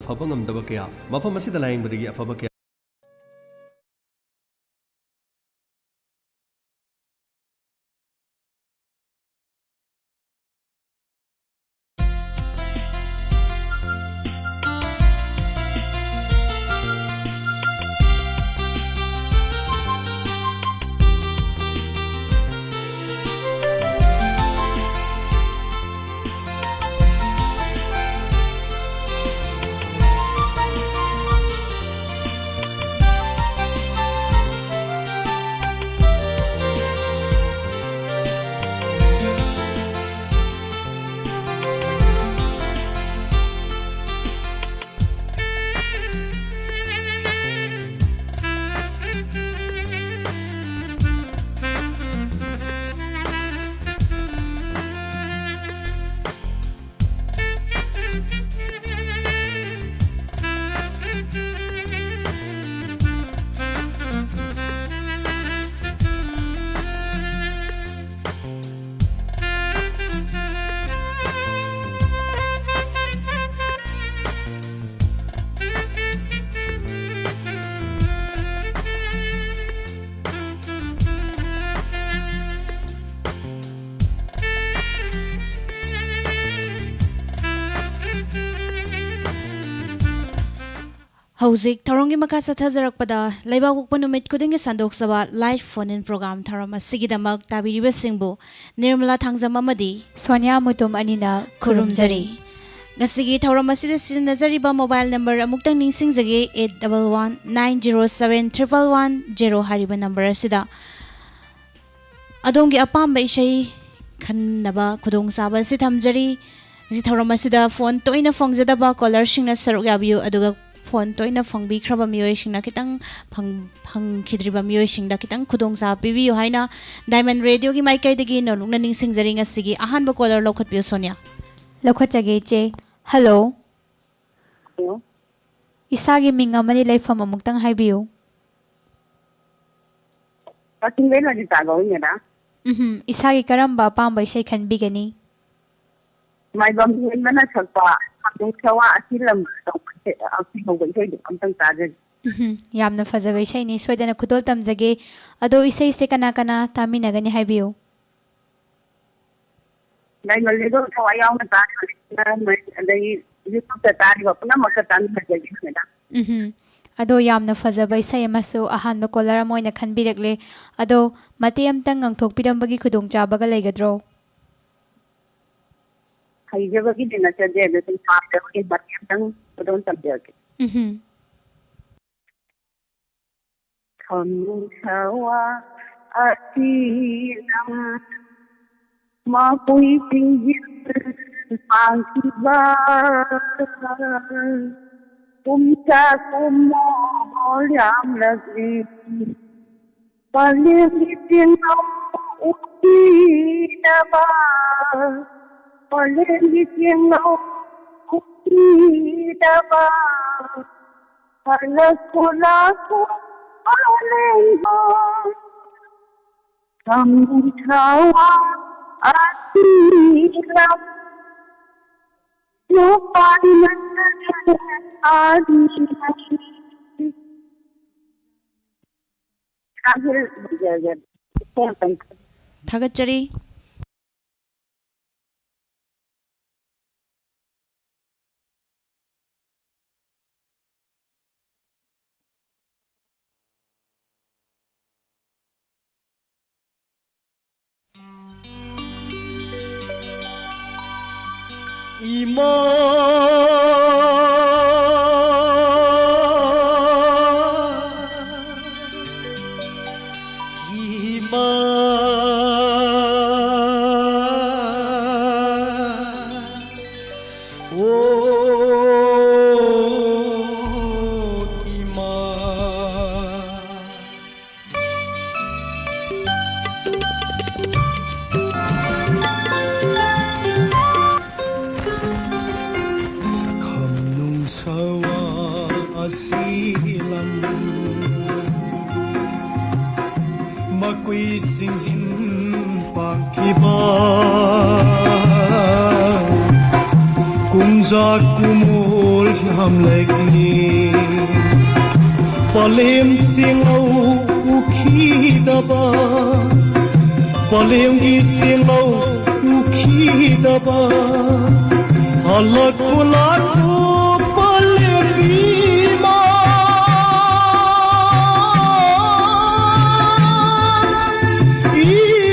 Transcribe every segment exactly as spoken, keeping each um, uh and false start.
ꯐꯕ ꯉꯝꯗꯕ ꯀꯌꯥ, ꯃꯐꯝ ꯑꯁꯤꯗ ꯂꯥꯌꯦꯡꯕꯗꯒꯤ ꯑꯐꯕ ꯀꯌꯥ꯫ ꯍꯧꯖꯤꯛ ꯊꯧꯔꯝꯒꯤ ꯃꯈꯥ ꯆꯠꯊꯖꯔꯛꯄꯗ, ꯂꯩꯕꯥꯛꯄꯣꯛꯄ ꯅꯨꯃꯤꯠ ꯈꯨꯗꯤꯡꯒꯤ ꯁꯟꯗꯣꯛꯆꯕ live phone-in program ꯊꯧꯔꯝ ꯑꯁꯤꯒꯤꯗꯃꯛ ꯇꯥꯕꯤꯔꯤꯕꯁꯤꯡꯕꯨ ꯅꯤꯔꯃꯂꯥ ꯊꯥꯡꯖꯝ ꯑꯃꯗꯤ ꯁꯣꯅꯤꯌꯥ ꯃꯨꯇꯨꯝ ꯑꯅꯤꯅ ꯈꯨꯔꯨꯝꯖꯔꯤ꯫ ꯈꯨꯔꯨꯝꯖꯔꯤ꯫ ꯉꯁꯤꯒꯤ ꯊꯧꯔꯝ ꯑꯁꯤꯗ ꯁꯤꯖꯤꯟꯅꯖꯔꯤꯕ mobile number ꯑꯃꯨꯛꯇꯪ ꯅꯤꯡꯁꯤꯡꯖꯒꯦ, eight double one nine zero seven triple one zero ꯍꯥꯏꯔꯤꯕ number ꯑꯁꯤꯗ꯫ ꯑꯗꯣꯝꯒꯤ ꯑꯄꯥꯝꯕ ꯏꯁꯩ ꯈꯟꯅꯕ ꯈꯨꯗꯣꯡꯆꯥꯕ ꯑꯁꯤ ꯊꯝꯖꯔꯤ꯫ ꯉꯁꯤ ꯊꯧꯔꯝ ꯑꯁꯤꯗ phone ꯇꯣꯏꯅ ꯐꯪꯖꯗꯕ caller-ꯁꯤꯡꯅ ꯁꯔꯨꯛ ꯌꯥꯕꯤꯌꯨ, ꯑꯗꯨꯒ phone ꯇꯣꯏꯅ ꯐꯪꯕꯤꯈ꯭ꯔꯕ ꯃꯤꯑꯣꯏꯁꯤꯡꯅ ꯈꯤꯇꯪ ꯐꯪ-, ꯐꯪꯈꯤꯗ꯭ꯔꯤꯕ ꯃꯤꯑꯣꯏꯁꯤꯡꯗ ꯈꯤꯇꯪ ꯈꯨꯗꯣꯡꯆꯥꯕ ꯄꯤꯕꯤꯌꯨ ꯍꯥꯏꯅ Diamond Radio-ꯒꯤ ꯃꯥꯏꯀꯩꯗꯒꯤ ꯅꯣꯜꯂꯨꯛꯅ ꯅꯤꯡꯁꯤꯡꯖꯔꯤ꯫ ꯉꯁꯤꯒꯤ ꯑꯍꯥꯟꯕ caller ꯂꯧꯈꯠꯄꯤꯌꯨ, ꯁꯣꯅꯤꯌꯥ꯫ ꯂꯧꯈꯠꯆꯒꯦ, ꯏꯆꯦ꯫ Hello꯫ Hello꯫ ꯏꯁꯥꯒꯤ ꯃꯤꯡ ꯑꯃꯗꯤ ꯂꯩꯐꯝ ꯑꯃꯨꯛꯇꯪ ꯍꯥꯏꯕꯤꯌꯨ꯫ ꯀꯛꯆꯤꯡꯗꯩ ꯂꯣꯏꯅ ꯇꯥꯕ ꯑꯣꯏꯒꯦꯔꯥ? ꯎꯝꯍꯨꯝ, ꯏꯁꯥꯒꯤ ꯀꯔꯝꯕ ꯑꯄꯥꯝꯕ ꯏꯁꯩ ꯈꯟꯕꯤꯒꯅꯤ? ꯃꯥꯏꯕꯝ ꯍꯦꯟꯕꯅ ꯁꯛꯄ ꯍꯥꯃꯦꯡ ꯁꯋꯥ ꯑꯁꯤ ꯂꯝ ꯇꯧꯕ꯫ ꯑꯀꯤꯍꯧꯕ ꯏꯁꯩꯗꯣ ꯑꯝꯇꯪ ꯇꯥꯖꯒꯦ꯫ ꯎꯝꯍꯨꯝ, ꯌꯥꯝꯅ ꯐꯖꯕ ꯏꯁꯩꯅꯤ, ꯁꯣꯏꯗꯅ ꯈꯨꯗꯣꯜ ꯇꯝꯖꯒꯦ꯫ ꯑꯗꯣ ꯏꯁꯩꯁꯦ ꯀꯅꯥ ꯀꯅꯥ ꯇꯥꯃꯤꯟꯅꯒꯅꯤ ꯍꯥꯏꯕꯤꯌꯨ꯫ ꯂꯩꯃꯜꯂꯦꯗꯣ ꯊꯋꯥꯏ ꯌꯥꯎꯅ ꯇꯥꯔꯤꯕ listener ꯃꯩ, ꯑꯗꯒꯤ YouTube-ꯇ ꯇꯥꯔꯤꯕ ꯄꯨꯝꯅꯃꯛꯇ ꯇꯥꯃꯤꯟꯅꯖꯒꯦ, madam꯫ ꯎꯝꯍꯨꯝ꯫ ꯑꯗꯣ ꯌꯥꯝꯅ ꯐꯖꯕ ꯏꯁꯩ ꯑꯃꯁꯨ ꯑꯍꯥꯟꯕ caller ꯑꯃ ꯑꯣꯏꯅ ꯈꯟꯕꯤꯔꯛꯂꯦ꯫ ꯑꯗꯣ ꯃꯇꯦꯛ ꯑꯃꯇꯪ ꯉꯪꯊꯣꯛꯄꯤꯔꯝꯕꯒꯤ ꯈꯨꯗꯣꯡꯆꯥꯕꯒ ꯂꯩꯒꯗ꯭ꯔꯣ? ꯍꯩꯖꯕꯒꯤꯗꯤ ꯅꯠꯆꯗꯦ, ꯑꯗꯣ ꯁꯨꯝ ꯄꯥꯝꯖꯕꯒꯤ ꯃꯇꯦꯛ ꯑꯃꯇꯪ ꯈꯨꯗꯣꯜ ꯇꯝꯖꯔꯛꯀꯦ꯫ ꯎꯝꯍꯨꯝ꯫ ꯈꯝꯅꯨꯡ ꯁꯋꯥ ꯑꯁꯤꯅ ꯃꯈꯣꯏꯁꯤꯡꯒꯤ ꯄꯥꯡꯈꯤꯕ ꯀꯨꯝꯁꯥ ꯀꯨꯝꯃꯣ ꯌꯥꯝꯂꯛꯂꯤ꯫ ꯄꯂꯦꯝꯒꯤ ꯆꯤꯡꯂꯧ ꯎꯈꯤꯗꯕ, ꯄꯂꯦꯝꯒꯤ ꯆꯤꯡꯂꯧ ꯎꯈꯤꯗꯕ, ꯍꯜꯂꯛꯈꯣ ꯂꯥꯛꯈꯣ ꯄꯂꯦꯝꯕ, ꯁꯃꯨꯗ꯭ꯔ ꯑꯁꯤꯗ ꯅꯨꯄꯥꯅ ꯁꯥꯔꯤ꯫ ꯊꯥꯒꯠꯆꯔꯤ꯫ ꯏꯃꯥ, ꯏꯃꯥ, ꯑꯣ ꯏꯃꯥ꯫ ꯈꯝꯅꯨꯡ ꯁꯋꯥ ꯑꯁꯤ ꯂꯝ ꯃꯀꯨꯏ ꯆꯤꯡꯁꯤꯟ ꯄꯥꯛꯈꯤꯕ ꯀꯨꯝꯖꯥ ꯀꯨꯃꯣꯜ ꯌꯥꯝꯂꯛꯂꯤ꯫ ꯄꯂꯦꯝ ꯁꯦꯡꯂꯧ ꯎꯈꯤꯗꯕ, ꯄꯂꯦꯝꯒꯤ ꯁꯦꯡꯂꯧ ꯎꯈꯤꯗꯕ, ꯍꯜꯂꯛꯈꯣ ꯂꯥꯛꯈꯣ ꯄꯂꯦꯝꯕꯤꯃ꯫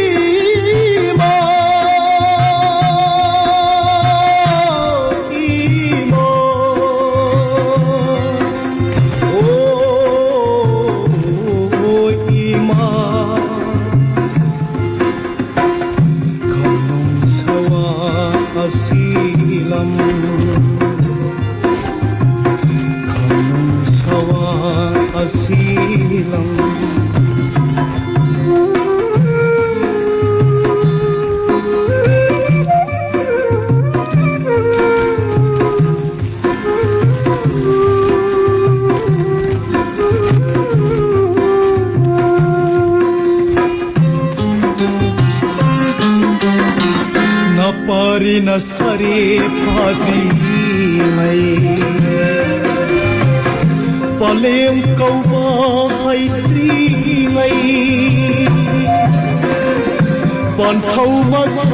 ꯏꯃꯥ, ꯏꯃꯥ, ꯑꯣ, ꯏꯃꯥ, ꯈꯝꯅꯨꯡ ꯁꯋꯥ ꯑꯁꯤ ꯂꯝ, ꯈꯝꯅꯨꯡ ꯁꯋꯥ ꯑꯁꯤ ꯂꯝ꯫ ꯅꯄꯥꯔꯤꯅ ꯁꯥꯔꯦ ꯐꯥꯗ꯭ꯔꯤꯉꯩ, ꯄꯂꯦꯝ ꯀꯧꯕ ꯍꯩꯇ꯭ꯔꯤꯉꯩ, ꯄꯟꯊꯧ ꯃꯁꯛ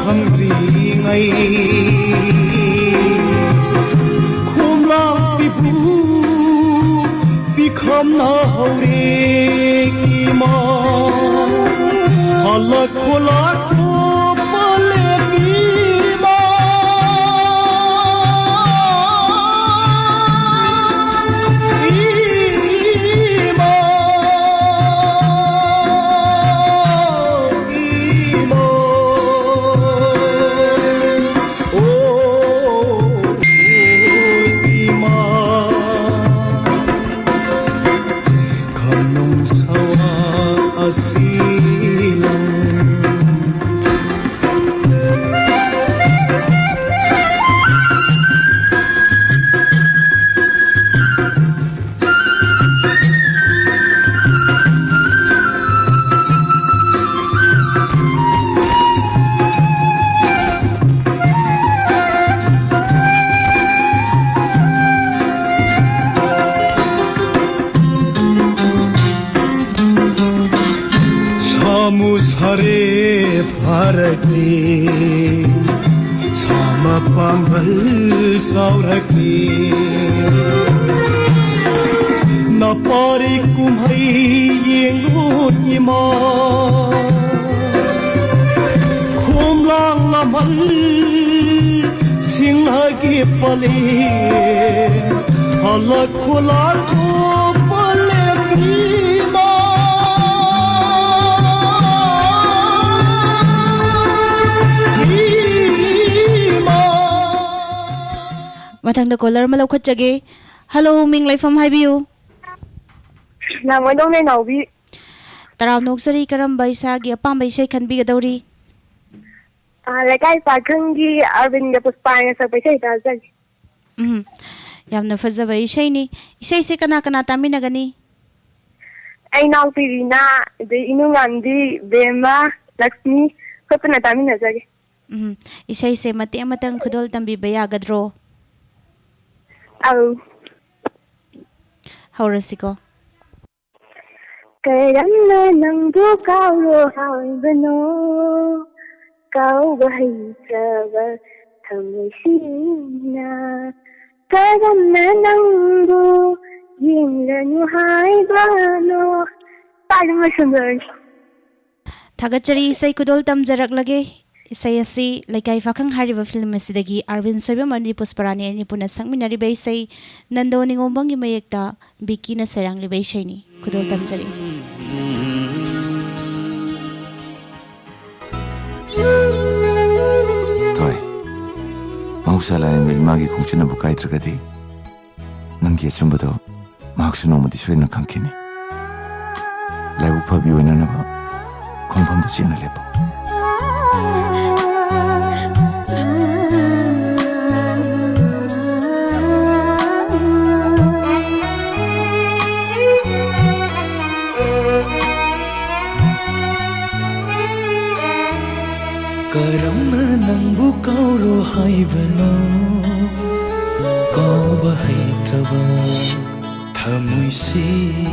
ꯈꯪꯗ꯭ꯔꯤꯉꯩ, ꯈꯣꯝꯂꯥꯡ ꯄꯤꯕꯨ ꯄꯤꯈꯝꯅ ꯍꯧꯔꯦ ꯏꯃꯥ꯫ ꯍꯜꯂꯛꯈꯣ ꯂꯥꯛꯈꯣ ꯄꯂꯦꯝꯕꯤꯃ꯫ ꯏꯃꯥ, ꯏꯃꯥ, ꯑꯣ, ꯏꯃꯥ꯫ ꯈꯝꯅꯨꯡ ꯁꯋꯥ ꯑꯁꯤ ꯂꯝ, ꯐꯥꯔꯛꯂꯦ, ꯁꯥ ꯃꯄꯥꯡꯒꯜ ꯆꯥꯎꯔꯛꯂꯦ꯫ ꯅꯄꯥꯔꯤ ꯀꯨꯝꯍꯩ ꯌꯦꯡꯂꯨ ꯏꯃꯥ, ꯈꯣꯝꯂꯥꯡ ꯂꯃꯜ ꯁꯤꯡꯍꯒꯤ ꯄꯂꯦꯝ, ꯍꯜꯂꯛ ꯈꯨꯂꯥꯛ ꯈꯣꯝꯕ ꯂꯦꯝꯕꯤꯃ꯫ ꯏꯃꯥ꯫ ꯃꯊꯪꯗ ꯀꯣꯂꯔ ꯑꯃ ꯂꯧꯈꯠꯆꯒꯦ꯫ ꯍꯜꯂꯣ, ꯃꯤꯡ ꯂꯩꯐꯝ ꯍꯥꯏꯕꯤꯌꯨ꯫ ꯂꯥꯡꯃꯩꯗꯣꯡ ꯅꯥꯎꯕꯤ꯫ ꯇꯔꯥꯝꯅ ꯑꯣꯛꯆꯔꯤ, ꯀꯔꯝꯕ ꯏꯁꯥꯒꯤ ꯑꯄꯥꯝꯕ ꯏꯁꯩ ꯈꯟꯕꯤꯒꯗꯧꯔꯤ? ꯑꯥ, ꯂꯩꯀꯥꯏ ꯄꯥꯈꯪꯒꯤ ꯑꯔꯕꯤꯟꯒ ꯄꯨꯁꯄꯥꯅ ꯁꯛꯄ ꯏꯁꯩ ꯇꯥꯖꯒꯦ꯫ ꯎꯝ, ꯌꯥꯝꯅ ꯐꯖꯕ ꯏꯁꯩꯅꯤ꯫ ꯏꯁꯩꯁꯦ ꯀꯅꯥ ꯀꯅꯥ ꯇꯥꯃꯤꯟꯅꯒꯅꯤ? ꯑꯩ ꯏꯅꯥꯎꯄꯤ ꯔꯤꯅꯥ, ꯑꯗꯩ ꯏꯅꯨꯡꯉꯥꯟꯕꯤ, ꯕꯦꯝꯃ, ꯂꯛꯁꯃꯤ, ꯑꯩꯈꯣꯏ ꯄꯨꯟꯅ ꯇꯥꯃꯤꯟꯅꯖꯒꯦ꯫ ꯎꯝ, ꯏꯁꯩꯁꯦ ꯃꯇꯦꯛ ꯑꯃꯇꯪ ꯈꯨꯗꯣꯜ ꯇꯝꯕꯤꯕ ꯌꯥꯒꯗ꯭ꯔꯣ? ꯑꯧ꯫ ꯍꯧꯔꯁꯤꯀꯣ꯫ ꯀꯔꯝꯅ ꯅꯪꯕꯨ ꯀꯥꯎꯔꯣ ꯍꯥꯏꯕꯅꯣ, ꯀꯥꯎꯕ ꯍꯩꯇ꯭ꯔꯕ ꯊꯃꯣꯏꯁꯤꯅ, ꯀꯔꯝꯅ ꯅꯪꯕꯨ ꯌꯦꯡꯂꯅꯨ ꯍꯥꯏꯕꯅꯣ꯫ ꯄꯥꯔꯤ ꯃꯁꯨꯝꯗ ꯑꯣꯏꯔꯁꯨ꯫ ꯊꯥꯒꯠꯆꯔꯤ, ꯏꯁꯩ ꯈꯨꯗꯣꯜ ꯇꯝꯖꯔꯛꯂꯒꯦ꯫ ꯏꯁꯩ ꯑꯁꯤ ꯂꯩꯀꯥꯏ ꯄꯥꯈꯪ ꯍꯥꯏꯔꯤꯕ ꯐꯤꯂꯝ ꯑꯁꯤꯗꯒꯤ ꯑꯥꯔꯕꯤꯟ ꯁꯣꯏꯕꯝ ꯑꯃꯗꯤ ꯄꯨꯁꯄꯔꯥꯅꯤ ꯑꯅꯤ ꯄꯨꯟꯅ ꯁꯛꯃꯤꯟꯅꯔꯤꯕ ꯏꯁꯩ ꯅꯟꯗꯣ ꯅꯤꯉꯣꯝꯕꯝꯒꯤ ꯃꯌꯦꯛꯇ ꯕꯤꯀꯤꯅ ꯁꯩꯔꯥꯡꯂꯤꯕ ꯏꯁꯩꯅꯤ꯫ ꯈꯨꯗꯣꯜ ꯇꯝꯖꯔꯤ꯫ ꯊꯣꯏ, ꯃꯍꯧꯁꯥ ꯂꯥꯏꯔꯦꯝꯕꯤ ꯏꯃꯥꯒꯤ ꯈꯣꯡꯆꯠꯅꯕꯨ ꯀꯥꯏꯗ꯭ꯔꯒꯗꯤ, ꯅꯪꯒꯤ ꯑꯆꯨꯝꯕꯗꯣ ꯃꯍꯥꯛꯁꯨ ꯅꯣꯡꯃꯗꯤ ꯁꯣꯏꯗꯅ ꯈꯪꯈꯤꯅꯤ꯫ ꯂꯥꯏꯕꯛ ꯐꯕꯤ ꯑꯣꯏꯅꯅꯕ ꯈꯣꯡꯐꯝꯗꯨ ꯆꯦꯠꯅ ꯂꯦꯞꯄꯨ꯫ ꯀꯔꯝꯅ ꯅꯪꯕꯨ ꯀꯥꯎꯔꯣ ꯍꯥꯏꯕꯅꯣ? ꯀꯥꯎꯕ ꯍꯩꯇ꯭ꯔꯕ ꯊꯃꯣꯏꯁꯤꯅ꯫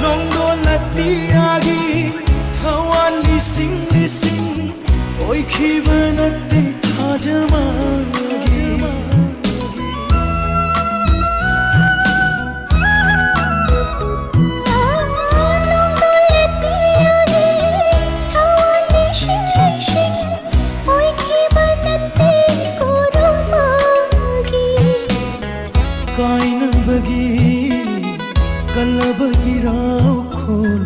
ꯅꯣꯡꯗꯣꯜ ꯑꯇꯤꯌꯥꯒꯤ ꯊꯋꯥꯟ ꯂꯤꯁꯤꯡ ꯂꯤꯁꯤꯡ ꯑꯣꯏꯈꯤꯕ ꯅꯠꯇꯦ ꯊꯥꯖ ꯃꯥꯒꯤ꯫ ꯀꯥꯏꯅꯕꯒꯤ ꯀꯜꯂꯕ ꯏꯔꯥꯎꯈꯣꯜ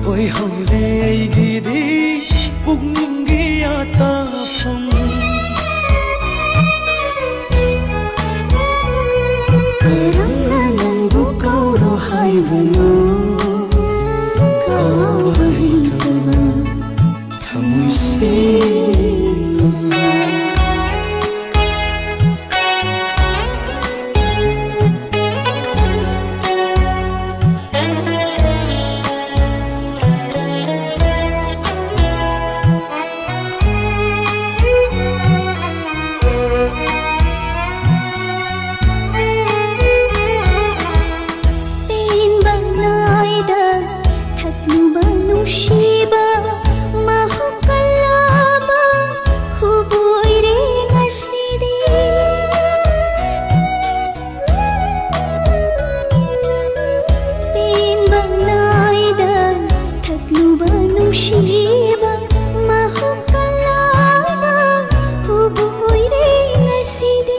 ꯑꯣꯏꯍꯧꯔꯦ ꯑꯩꯒꯤꯗꯤ ꯄꯨꯛꯅꯤꯡꯒꯤ ꯑꯇꯥꯐꯝ꯫ ꯀꯔꯝꯅ ꯅꯪꯕꯨ ꯀꯧꯔꯣ ꯍꯥꯏꯕꯅꯣ? ꯀꯥꯎꯕ ꯍꯩꯇ꯭ꯔꯕ ꯊꯃꯣꯏꯁꯤꯅ꯫ ꯄꯦꯟꯕ ꯅꯥꯏꯗ ꯊꯛꯂꯨꯕ ꯅꯨꯡꯁꯤꯕ ꯃꯍꯨꯠ ꯀꯜꯂꯕ ꯍꯨꯕꯨ ꯑꯣꯏꯔꯦ ꯉꯁꯤꯗꯤ꯫ ꯄꯦꯟꯕ ꯅꯥꯏꯗ ꯊꯛꯂꯨꯕ ꯅꯨꯡꯁꯤꯕ ꯃꯍꯨꯠ ꯀꯜꯂꯕ ꯍꯨꯕꯨ ꯑꯣꯏꯔꯦ ꯉꯁꯤꯗꯤ꯫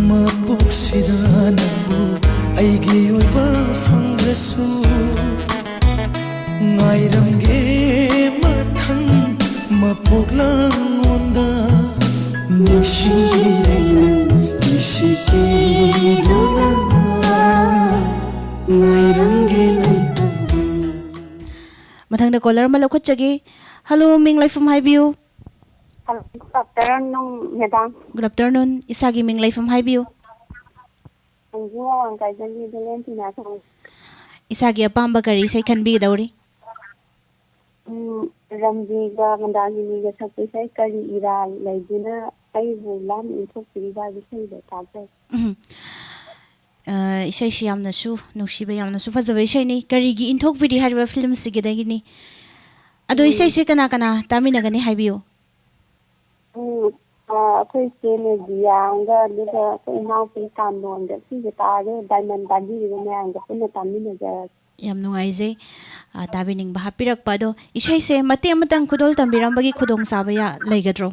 ꯃꯄꯣꯛꯁꯤꯗ ꯅꯪꯕꯨ ꯑꯩꯒꯤ ꯑꯣꯏꯕ ꯐꯪꯗ꯭ꯔꯁꯨ ꯉꯥꯏꯔꯝꯒꯦ ꯃꯊꯪ ꯃꯄꯣꯛ ꯂꯥꯡꯉꯣꯟꯗ꯫ ꯅꯤꯡꯁꯤꯡꯂꯤꯔꯦ ꯅꯪ ꯏꯁꯤꯛꯀꯤꯗꯨꯅ꯫ ꯅ ꯀꯣꯂꯔ ꯑꯃ ꯂꯧꯈꯠꯆꯒꯦ꯫ ꯍꯜꯂꯣ, ꯃꯤꯡ ꯂꯩꯐꯝ ꯍꯥꯏꯕꯤꯌꯨ꯫ Hello, good afternoon, madam. Good afternoon. ꯏꯁꯥꯒꯤ ꯃꯤꯡ ꯂꯩꯐꯝ ꯍꯥꯏꯕꯤꯌꯨ꯫ ꯍꯧꯖꯤꯛ ꯑꯋꯥꯡ ꯀꯥꯏꯗꯒꯤ ꯚꯦꯂꯦꯟꯇꯤꯅꯥ ꯊꯣꯡ꯫ ꯏꯁꯥꯒꯤ ꯑꯄꯥꯝꯕ ꯀꯔꯤ ꯏꯁꯩ ꯈꯟꯕꯤꯒꯗꯧꯔꯤ? ꯎꯝ, ꯔꯟꯕꯤꯔꯒ ꯃꯟꯗꯥꯀꯤꯅꯤꯒ ꯁꯛꯄ ꯏꯁꯩ ꯀꯔꯤ ꯏꯔꯥꯜ ꯂꯩꯗꯨꯅ ꯑꯩꯕꯨ ꯂꯥꯞꯅ ꯏꯟꯊꯣꯛꯄꯤꯔꯤꯕ ꯍꯥꯏꯕ ꯏꯁꯩꯗꯣ ꯇꯥꯖꯩ꯫ ꯎꯝ꯫ ꯑ, ꯏꯁꯩꯁꯤ ꯌꯥꯝꯅꯁꯨ ꯅꯨꯡꯁꯤꯕ, ꯌꯥꯝꯅꯁꯨ ꯐꯖꯕ ꯏꯁꯩꯅꯤ꯫ ꯀꯔꯤꯒꯤ ꯏꯟꯊꯣꯛꯄꯤꯔꯤ ꯍꯥꯏꯔꯤꯕ ꯐꯤꯂꯝꯁꯤꯒꯤꯗꯒꯤꯅꯤ꯫ ꯑꯗꯣ ꯎꯝ꯫ ꯏꯁꯩꯁꯦ ꯀꯅꯥ ꯀꯅꯥ ꯇꯥꯃꯤꯟꯅꯒꯅꯤ ꯍꯥꯏꯕꯤꯌꯨ꯫ ꯎꯝ, ꯑ, ꯑꯩꯈꯣꯏ ꯏꯆꯦ ꯃꯦꯕꯤꯌꯥ ꯑꯃꯒ ꯑꯗꯨꯒ ꯑꯩꯈꯣꯏ ꯏꯅꯥꯎꯄꯤ ꯀꯥꯟꯗꯣꯟꯒ ꯁꯤꯁꯦ ꯇꯥꯔꯒ ꯗꯥꯏꯃꯟ ꯇꯥꯕꯤꯔꯤꯕ ꯃꯌꯥꯝꯒ ꯄꯨꯟꯅ ꯇꯥꯃꯤꯟꯅꯖꯔꯒꯦ꯫ ꯌꯥꯝ ꯅꯨꯡꯉꯥꯏꯖꯩ, ꯑ, ꯇꯥꯕꯤꯅꯤꯡꯕ ꯍꯥꯞꯄꯤꯔꯛꯄ꯫ ꯑꯗꯣ ꯏꯁꯩꯁꯦ ꯃꯇꯦꯛ ꯑꯃꯇꯪ ꯈꯨꯗꯣꯜ ꯇꯝꯕꯤꯔꯝꯕꯒꯤ ꯈꯨꯗꯣꯡꯆꯥꯕ ꯌꯥ-, ꯂꯩꯒꯗ꯭ꯔꯣ?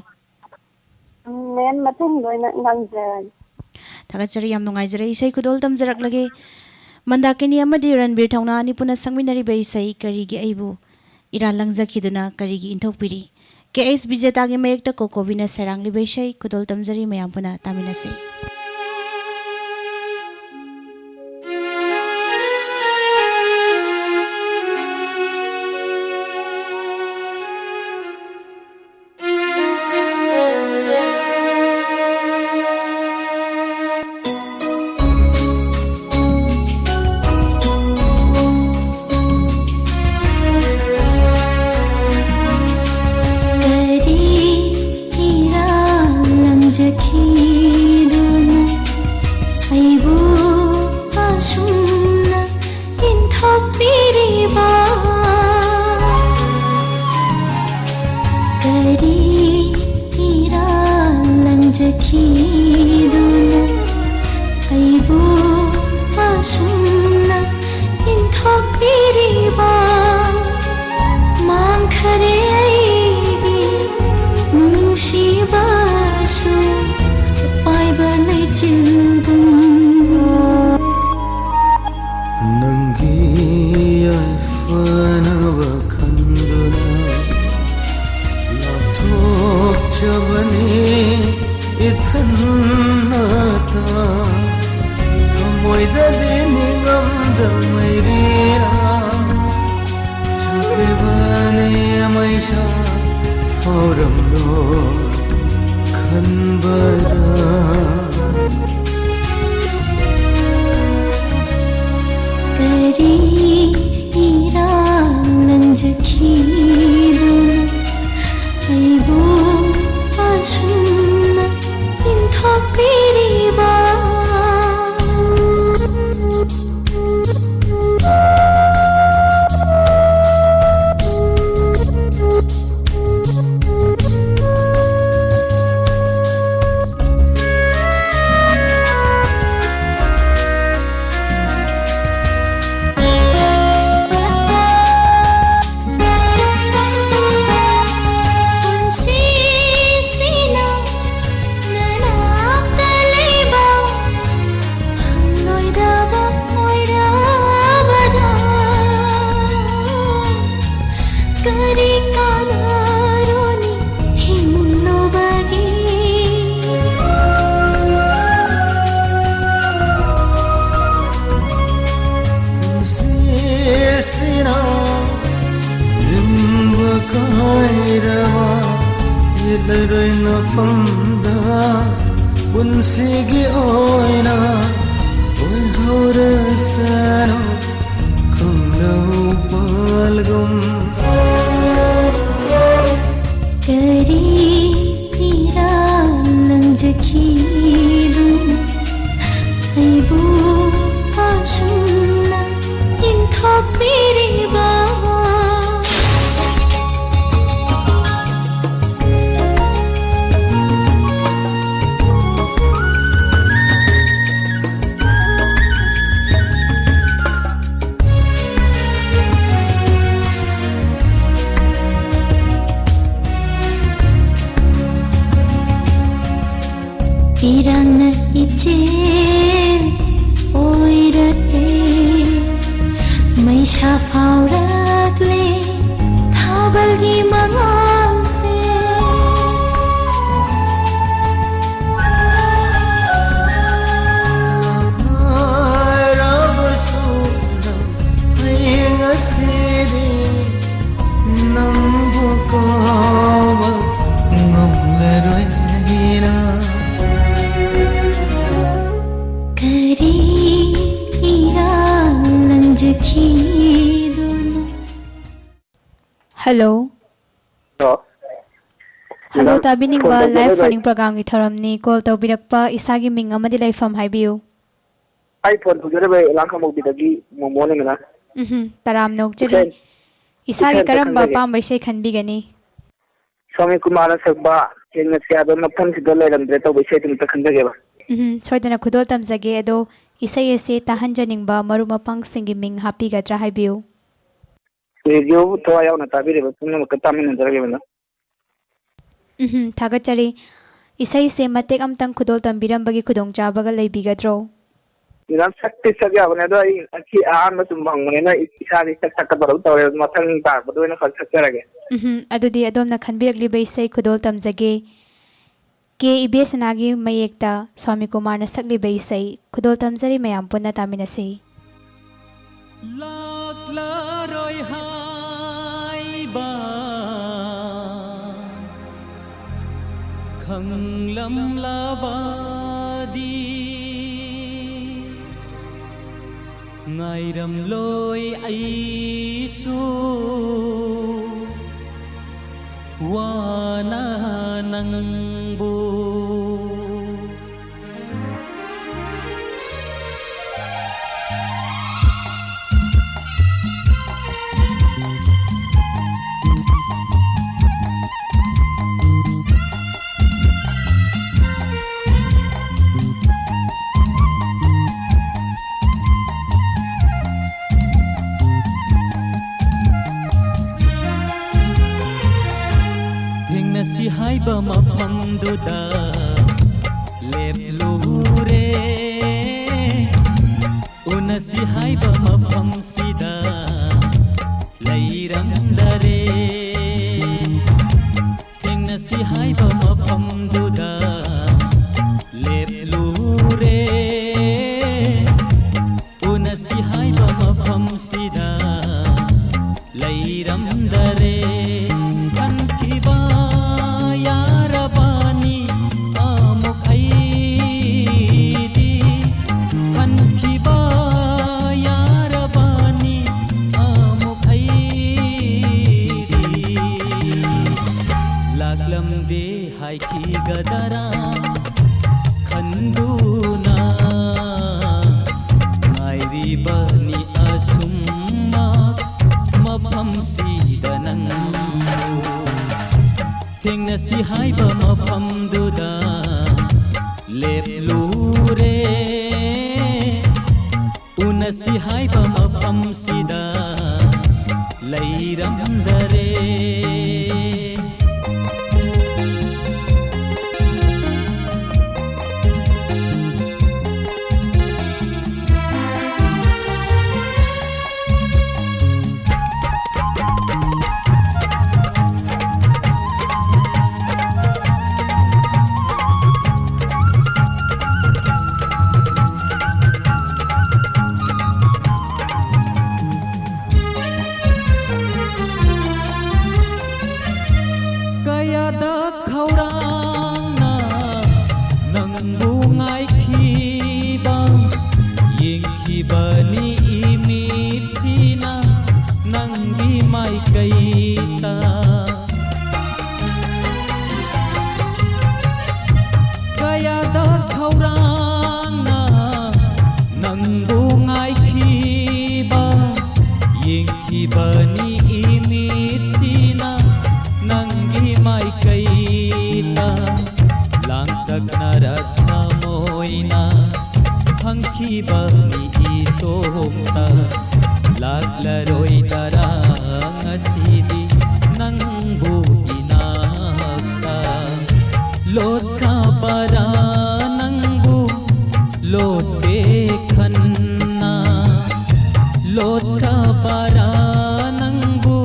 ꯎꯝ, ꯃꯦꯝ, ꯃꯊꯪꯗ ꯑꯣꯏꯅ ꯉꯥꯡꯖꯔꯒꯦ꯫ ꯊꯥꯒꯠꯆꯔꯤ, ꯌꯥꯝ ꯅꯨꯡꯉꯥꯏꯖꯔꯦ꯫ ꯏꯁꯩ ꯈꯨꯗꯣꯜ ꯇꯝꯖꯔꯛꯂꯒꯦ꯫ ꯃꯟꯗꯥꯀꯤꯅꯤ ꯑꯃꯗꯤ ꯔꯟꯕꯤꯔ ꯊꯧꯅꯥ ꯑꯅꯤ ꯄꯨꯟꯅ ꯁꯛꯃꯤꯟꯅꯔꯤꯕ ꯏꯁꯩ ꯀꯔꯤꯒꯤ ꯑꯩꯕꯨ ꯏꯔꯥꯜ ꯂꯪꯖꯈꯤꯗꯨꯅ ꯀꯔꯤꯒꯤ ꯏꯟꯊꯣꯛꯄꯤꯔꯤ? ꯀꯦ ꯑꯦꯁ ꯕꯤꯖꯦꯇꯥꯒꯤ ꯃꯌꯦꯛꯇ ꯀꯣꯀꯣꯕꯤꯅ ꯁꯩꯔꯥꯡꯂꯤꯕ ꯏꯁꯩ ꯈꯨꯗꯣꯜ ꯇꯝꯖꯔꯤ, ꯃꯌꯥꯝ ꯄꯨꯟꯅ ꯇꯥꯃꯤꯟꯅꯁꯤ꯫ ꯀꯔꯤ ꯏꯔꯥꯜ ꯂꯪꯖꯈꯤꯗꯨꯅ ꯑꯩꯕꯨ ꯑꯁꯨꯝꯅ ꯏꯟꯊꯣꯛꯄꯤꯔꯤꯕ? ꯀꯔꯤ ꯏꯔꯥꯜ ꯂꯪꯖꯈꯤꯗꯨꯅ ꯑꯩꯕꯨ ꯑꯁꯨꯝꯅ ꯏꯟꯊꯣꯛꯄꯤꯔꯤꯕ? ꯃꯥꯡꯈꯔꯦ ꯑꯩꯒꯤ ꯅꯨꯡꯁꯤꯕꯁꯨ ꯄꯥꯏꯕ ꯂꯩꯆꯤꯜꯒꯨꯝ꯫ ꯅꯪꯒꯤ ꯌꯥꯏꯐꯅꯕ ꯈꯟꯗꯨꯅ ꯂꯥꯞꯊꯣꯛꯆꯕꯅꯤ ꯏꯊꯟꯅꯇ꯫ ꯊꯃꯣꯏꯗꯗꯤ ꯅꯤꯡꯉꯝꯗ ꯃꯩꯔꯤꯔꯥ ꯆꯨꯞꯂꯤꯕ ꯐꯥꯎꯔꯝꯂꯣ ꯈꯟꯕꯔꯥ? ꯀꯔꯤ ꯏꯔꯥꯜ ꯂꯪꯖꯈꯤꯕꯅꯣ ꯑꯩꯕꯨ ꯑꯁꯨꯝꯅ ꯏꯟꯊꯣꯛꯄꯤꯔꯤꯕ? ꯄꯨꯟꯁꯤꯁꯤꯅ ꯅꯅꯥꯛꯇ ꯂꯩꯕ ꯐꯪꯂꯣꯏꯗꯕ ꯑꯣꯏꯔꯕꯗ ꯀꯔꯤ ꯀꯥꯟꯅꯔꯨꯅꯤ ꯍꯤꯡꯂꯨꯕꯒꯤ? ꯄꯨꯟꯁꯤꯁꯤꯅ ꯂꯨꯝꯕ ꯀꯥꯏꯔꯕ ꯌꯦꯠꯂꯔꯣꯏ ꯃꯐꯝꯗ ꯄꯨꯟꯁꯤꯒꯤ ꯑꯣꯏꯅ ꯑꯣꯏꯍꯧꯔꯁꯅꯨ ꯈꯣꯡꯂꯧ ꯄꯥꯜꯒꯨꯝ꯫ ꯀꯔꯤ ꯏꯔꯥꯜ ꯂꯪꯖꯈꯤꯗꯨꯅ ꯑꯩꯕꯨ ꯑꯁꯨꯝꯅ ꯏꯟꯊꯣꯛꯄꯤꯔꯤꯕ? ꯏꯔꯥꯡꯅ ꯏꯆꯦꯜ ꯑꯣꯏꯔꯛꯂꯦ, ꯃꯩꯁꯥ ꯐꯥꯎꯔꯛꯂꯦ ꯊꯥꯕꯜꯒꯤ ꯃꯉꯥꯜꯁꯦ꯫ ꯉꯥꯏꯔꯕꯁꯨ ꯅꯪ ꯑꯩ ꯉꯁꯤꯗꯤ ꯅꯪꯕꯨ ꯍꯜꯂꯣ꯫ ꯍꯜꯂꯣ, ꯃꯦꯗꯥꯝ, ꯇꯥꯕꯤꯅꯤꯡꯕ ꯐꯣꯟ ꯇꯧꯖꯔꯛꯏꯕ ꯂꯥꯏꯐ ꯐꯣꯟ ꯏꯟ ꯄ꯭ꯔꯣꯒꯥꯝꯒꯤ ꯊꯧꯔꯝꯅꯤ꯫ ꯀꯣꯜ ꯇꯧꯕꯤꯔꯛꯄ ꯏꯁꯥꯒꯤ ꯃꯤꯡ ꯑꯃꯗꯤ ꯂꯩꯐꯝ ꯍꯥꯏꯕꯤꯌꯨ꯫ ꯑꯩ ꯐꯣꯟ ꯇꯧꯖꯔꯛꯏꯕ ꯏꯂꯥꯡ ꯈꯥꯡꯕꯣꯛꯄꯤꯗꯒꯤ ꯃꯣꯃꯣꯅꯦ, ꯃꯦꯗꯥꯝ꯫ ꯎꯝꯍꯨꯝ, ꯇꯔꯥꯝꯅ ꯑꯣꯛꯆꯔꯤ꯫ ꯏꯁꯩ, ꯏꯁꯥꯒꯤ ꯏꯁꯩ ꯑꯝꯇ ꯀꯔꯝꯕ ꯈꯟꯖꯒꯦ꯫ ꯑꯄꯥꯝꯕ ꯏꯁꯩ ꯈꯟꯕꯤꯒꯅꯤ? ꯁ꯭ꯋꯥꯃꯤ ꯀꯨꯃꯥꯔꯅ ꯁꯛꯄ ꯊꯦꯡꯅꯁꯤ ꯍꯥꯏꯕ ꯃꯐꯝꯁꯤꯗ ꯂꯩꯔꯝꯗ꯭ꯔꯦ ꯇꯧꯕ ꯏꯁꯩꯗꯨ ꯑꯝꯇ ꯈꯟꯖꯒꯦꯕ꯫ ꯎꯝꯍꯨꯝ, ꯁꯣꯏꯗꯅ ꯈꯨꯗꯣꯜ ꯇꯝꯖꯒꯦ꯫ ꯑꯗꯣ ꯏꯁꯩ ꯑꯁꯤ ꯇꯥꯍꯟꯖꯅꯤꯡꯕ ꯃꯔꯨꯞ ꯃꯄꯥꯡꯁꯤꯡꯒꯤ ꯃꯤꯡ ꯍꯥꯞꯄꯤꯒꯗ꯭ꯔꯥ ꯍꯥꯏꯕꯤꯌꯨ꯫ ꯔꯦꯗꯤꯑꯣꯕꯨ ꯊꯋꯥꯏ ꯌꯥꯎꯅ ꯇꯥꯕꯤꯔꯤꯕ ꯄꯨꯝꯅꯃꯛꯀ ꯇꯥꯃꯤꯟꯅꯖꯔꯒꯦ, ꯃꯦꯗꯥꯝ꯫ ꯎꯝꯍꯨꯝ, ꯊꯥꯒꯠꯆꯔꯤ꯫ ꯏꯁꯩꯁꯦ ꯃꯇꯦꯛ ꯑꯃꯇꯪ ꯈꯨꯗꯣꯜ ꯇꯝꯕꯤꯔꯝꯕꯒꯤ ꯈꯨꯗꯣꯡꯆꯥꯕꯒ ꯂꯩꯕꯤꯒꯗ꯭ꯔꯣ? ꯃꯦꯗꯥꯝ, ꯁꯛꯇꯤ ꯁꯛ ꯌꯥꯕꯅꯦ, ꯑꯗꯣ ꯑꯩ ꯉꯁꯤ ꯑꯍꯥꯟꯕ ꯁꯨꯝ ꯐꯪꯕꯅꯤꯅ ꯏꯁꯥꯗꯤ ꯁꯛ ꯁꯛꯀꯗꯕ ꯇꯧꯔꯦ꯫ ꯃꯊꯪ ꯇꯥꯔꯛꯄꯗ ꯑꯣꯏꯅ ꯈꯔ ꯁꯛꯆꯔꯒꯦ꯫ ꯎꯝꯍꯨꯝ, ꯑꯗꯨꯗꯤ ꯑꯗꯣꯝꯅ ꯈꯟꯕꯤꯔꯛꯂꯤꯕ ꯏꯁꯩ ꯈꯨꯗꯣꯜ ꯇꯝꯖꯒꯦ꯫ ꯀꯦ ꯏꯕꯦꯁꯅꯥꯒꯤ ꯃꯌꯦꯛꯇ ꯁ꯭ꯋꯥꯃꯤ ꯀꯨꯃꯥꯔꯅ ꯁꯛꯂꯤꯕ ꯏꯁꯩ ꯈꯨꯗꯣꯜ ꯇꯝꯖꯔꯤ, ꯃꯌꯥꯝ ꯄꯨꯟꯅ ꯇꯥꯃꯤꯟꯅꯁꯤ꯫ ꯂꯥꯛꯂꯔꯣꯏ ꯍꯥꯏꯕ ꯈꯪꯂꯝꯂꯕꯗꯤ, ꯉꯥꯏꯔꯝꯂꯣꯏ ꯑꯩꯁꯨ ꯋꯥꯅ ꯅꯪꯕꯨ꯫ ꯊꯦꯡꯅꯁꯤ ꯍꯥꯏꯕ ꯃꯐꯝꯗꯨꯗ ꯂꯦꯞꯂꯨꯔꯦ꯫ ꯎꯅꯁꯤ ꯍꯥꯏꯕ ꯃꯐꯝꯁꯤꯗ ꯂꯩꯔꯝꯗꯔꯦ꯫ ꯊꯦꯡꯅꯁꯤ ꯍꯥꯏꯕ ꯃꯐꯝꯗꯨꯗ ꯂꯦꯞꯂꯨꯔꯦ꯫ ꯎꯅꯁꯤ ꯍꯥꯏꯕ ꯃꯐꯝꯁꯤꯗ ꯂꯩꯔꯝꯗꯔꯦ꯫ ꯍꯟꯈꯤꯕ ꯌꯥꯔꯕꯅꯤ ꯑꯃꯨꯛ ꯑꯩꯗꯤ꯫ ꯍꯟꯈꯤꯕ ꯌꯥꯔꯕ ꯎꯅꯁꯤ ꯍꯥꯏꯕ ꯃꯐꯝꯗꯨꯗ ꯂꯦꯞꯂꯨꯔꯦ꯫ ꯎꯅꯁꯤ ꯍꯥꯏꯕ ꯃꯐꯝꯁꯤꯗ ꯂꯩꯔꯝꯗꯔꯦ꯫ ꯀꯌꯥꯗ ꯈꯧꯔꯥꯡꯅ ꯅꯪꯕꯨ ꯉꯥꯏꯈꯤꯕ, ꯌꯦꯡꯈꯤꯕꯅꯤ ꯏꯃꯤꯠꯁꯤꯅ ꯅꯪꯒꯤ ꯃꯥꯏꯀꯩꯗ꯫ ꯀꯌꯥꯗ ꯈꯧꯔꯥꯡꯅ ꯅꯪꯕꯨ ꯉꯥꯏꯈꯤꯕ, ꯌꯦꯡꯈꯤꯕꯅꯤ ꯏꯃꯤꯠꯁꯤꯅ ꯅꯪꯒꯤ ꯃꯥꯏꯀꯩꯗ꯫ ꯂꯥꯡꯇꯛꯅꯔ ꯊꯃꯣꯏꯅ ꯍꯪꯈꯤꯕ ꯃꯤ ꯏꯇꯣꯝꯇ, ꯂꯥꯛꯂꯔꯣꯏꯗꯔꯥ ꯉꯁꯤꯗꯤ ꯅꯪꯕꯨ ꯏꯅꯥꯛꯇ? ꯂꯣꯠꯈꯕꯔꯥ ꯅꯪꯕꯨ ꯂꯣꯠꯀꯦ ꯈꯟꯅ? ꯂꯣꯠꯈꯕꯔꯥ ꯅꯪꯕꯨ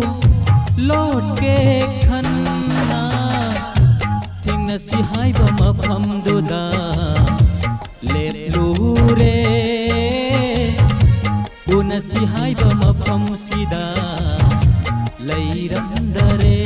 ꯂꯣꯠꯀꯦ ꯈꯟꯅ? ꯊꯦꯡꯅꯁꯤ ꯍꯥꯏꯕ ꯃꯐꯝꯗꯨꯗ ꯂꯦꯞꯂꯨꯔꯦ꯫ ꯎꯅꯁꯤ ꯍꯥꯏꯕ ꯃꯐꯝꯁꯤꯗ ꯂꯩꯔꯝꯗꯔꯦ꯫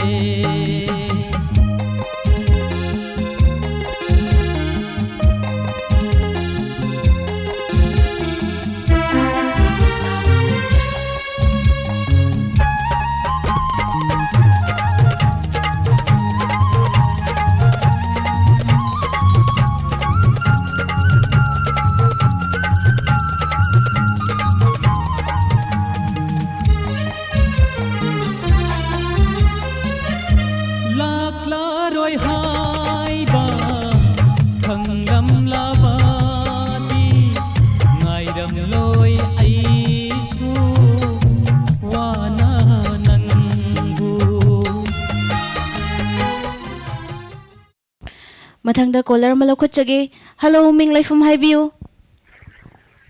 ꯃꯊꯪꯗ ꯀꯣꯂꯔ ꯑꯃ ꯂꯧꯈꯠꯆꯒꯦ꯫ ꯍꯜꯂꯣ, ꯃꯤꯡ ꯂꯩꯐꯝ ꯍꯥꯏꯕꯤꯌꯨ꯫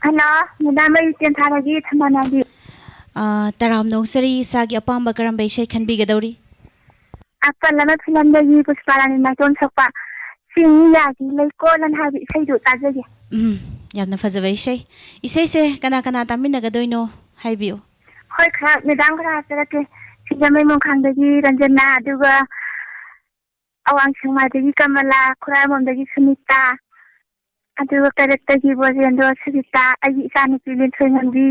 ꯍꯜꯂꯣ, ꯃꯦꯗꯥꯝ, ꯑꯩ ꯇꯦꯟꯊꯥꯗꯒꯤ ꯊꯝꯕꯥꯂꯥꯕꯤ꯫ ꯑꯥ, ꯇꯔꯥꯝꯅ ꯑꯣꯛꯆꯔꯤ, ꯏꯁꯥꯒꯤ ꯑꯄꯥꯝꯕ ꯀꯔꯝꯕ ꯏꯁꯩ ꯈꯟꯕꯤꯒꯗꯧꯔꯤ? ꯑꯄꯜ ꯑꯃ ꯐꯤꯂꯝꯗꯒꯤ ꯄꯨꯁꯄꯥꯔꯥꯅꯤ ꯅꯥꯏꯇꯣꯝ ꯁꯛꯄ ꯆꯤꯡꯌꯥꯒꯤ ꯂꯩꯀꯣꯜ ꯑꯅ ꯍꯥꯏꯕ ꯏꯁꯩꯗꯨ ꯇꯥꯖꯒꯦ꯫ ꯎꯝ, ꯌꯥꯝꯅ ꯐꯖꯕ ꯏꯁꯩ꯫ ꯏꯁꯩꯁꯦ ꯀꯅꯥ ꯀꯅꯥ ꯇꯥꯃꯤꯟꯅꯒꯗꯣꯏꯅꯣ ꯍꯥꯏꯕꯤꯌꯨ꯫ ꯍꯣꯏ, ꯈꯔ ꯃꯦꯗꯥꯝ ꯈꯔ ꯍꯥꯞꯆꯔꯛꯀꯦ꯫ ꯁꯤꯡꯖꯃꯩ ꯃꯣꯡꯈꯥꯡꯗꯒꯤ ꯔꯟꯖꯅꯥ, ꯑꯗꯨꯒ ꯑꯋꯥꯡ ꯁꯦꯛꯃꯥꯏꯗꯒꯤ ꯀꯃꯂꯥ, ꯈꯨꯔꯥꯏꯕꯝꯗꯒꯤ ꯁꯨꯅꯤꯇꯥ, ꯑꯗꯨꯒ ꯀꯩꯔꯛꯇꯒꯤ ꯕꯣꯖꯦꯟꯗ꯭ꯔꯣ, ꯁꯨꯖꯤꯇꯥ, ꯑꯩꯒꯤ ꯏꯆꯥꯅꯨꯄꯤ ꯂꯤꯟꯊꯣꯏꯉꯝꯕꯤ,